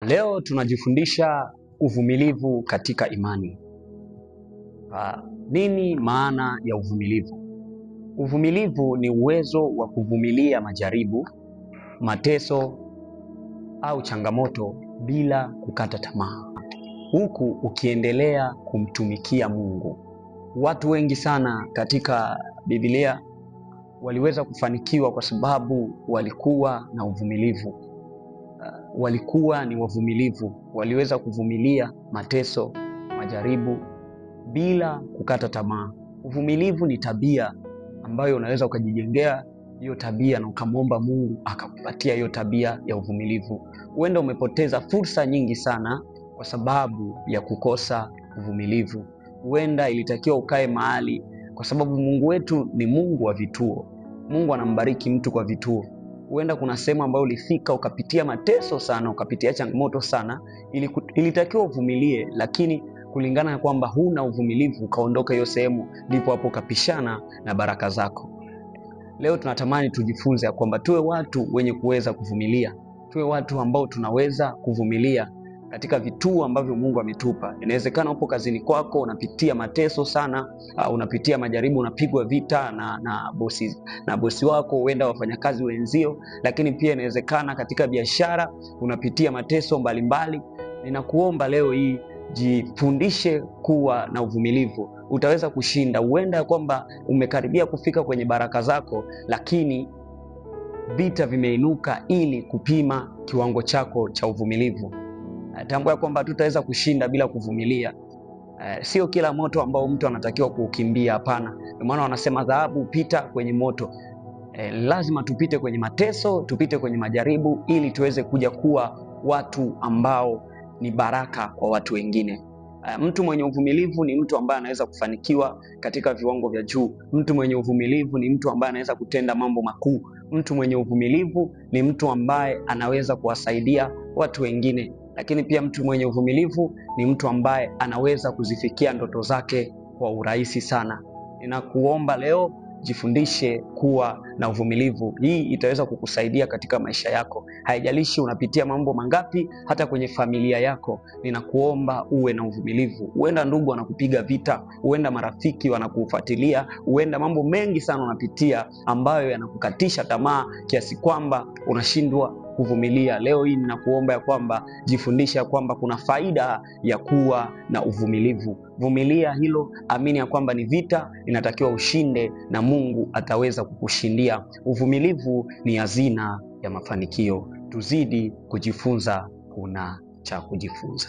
Leo tunajifundisha uvumilivu katika imani. Nini maana ya uvumilivu? Uvumilivu ni uwezo wa kuvumilia majaribu, mateso au changamoto bila kukata tamaa, huku ukiendelea kumtumikia Mungu. Watu wengi sana katika Biblia waliweza kufanikiwa kwa sababu walikuwa na uvumilivu. Walikuwa ni wavumilivu, waliweza kuvumilia mateso, majaribu bila kukata tamaa. Uvumilivu ni tabia ambayo unaweza ukajijengea hiyo tabia na ukamwomba Mungu akakupatia hiyo tabia ya uvumilivu. Huenda umepoteza fursa nyingi sana kwa sababu ya kukosa uvumilivu. Huenda ilitakiwa ukae mahali, kwa sababu Mungu wetu ni Mungu wa vituo. Mungu anambariki mtu kwa vituo. Huenda kuna sehemu ambayo ulifika ukapitia mateso sana, ukapitia changamoto sana, ilitakiwa uvumilie, lakini kulingana na kwamba huna uvumilivu ukaondoka hiyo sehemu, ndipo hapo ukapishana na baraka zako. Leo tunatamani tujifunze ya kwamba tuwe watu wenye kuweza kuvumilia, tuwe watu ambao tunaweza kuvumilia katika vituo ambavyo Mungu ametupa. Inawezekana upo kazini kwako unapitia mateso sana, unapitia majaribu, unapigwa vita na bosi wako, huenda wafanyakazi wenzio, lakini pia inawezekana katika biashara unapitia mateso mbalimbali. Ninakuomba leo hii jifundishe kuwa na uvumilivu, utaweza kushinda. Huenda kwamba umekaribia kufika kwenye baraka zako, lakini vita vimeinuka ili kupima kiwango chako cha uvumilivu. Tambua kwamba tutaweza kushinda bila kuvumilia. Sio kila moto ambao mtu anatakiwa kuukimbia, hapana. Ndio maana wanasema dhahabu pita kwenye moto. Lazima tupite kwenye mateso, tupite kwenye majaribu ili tuweze kuja kuwa watu ambao ni baraka kwa watu wengine. Mtu mwenye uvumilivu ni mtu ambaye anaweza kufanikiwa katika viwango vya juu. Mtu mwenye uvumilivu ni mtu ambaye anaweza kutenda mambo makuu. Mtu mwenye uvumilivu ni mtu ambaye anaweza kuwasaidia watu wengine. Lakini pia mtu mwenye uvumilivu ni mtu ambaye anaweza kuzifikia ndoto zake kwa urahisi sana. Ninakuomba leo jifundishe kuwa na uvumilivu. Hii itaweza kukusaidia katika maisha yako. Haijalishi unapitia mambo mangapi, hata kwenye familia yako, ninakuomba uwe na uvumilivu. Huenda ndugu wanakupiga vita, huenda marafiki wanakufuatilia, huenda mambo mengi sana unapitia ambayo yanakukatisha tamaa kiasi kwamba unashindwa kuvumilia. Leo hii ninakuomba ya kwamba jifundishe kwamba kuna faida ya kuwa na uvumilivu. Vumilia hilo, amini ya kwamba ni vita, inatakiwa ushinde na Mungu ataweza kukushindia. Uvumilivu ni hazina ya mafanikio. Tuzidi kujifunza, kuna cha kujifunza.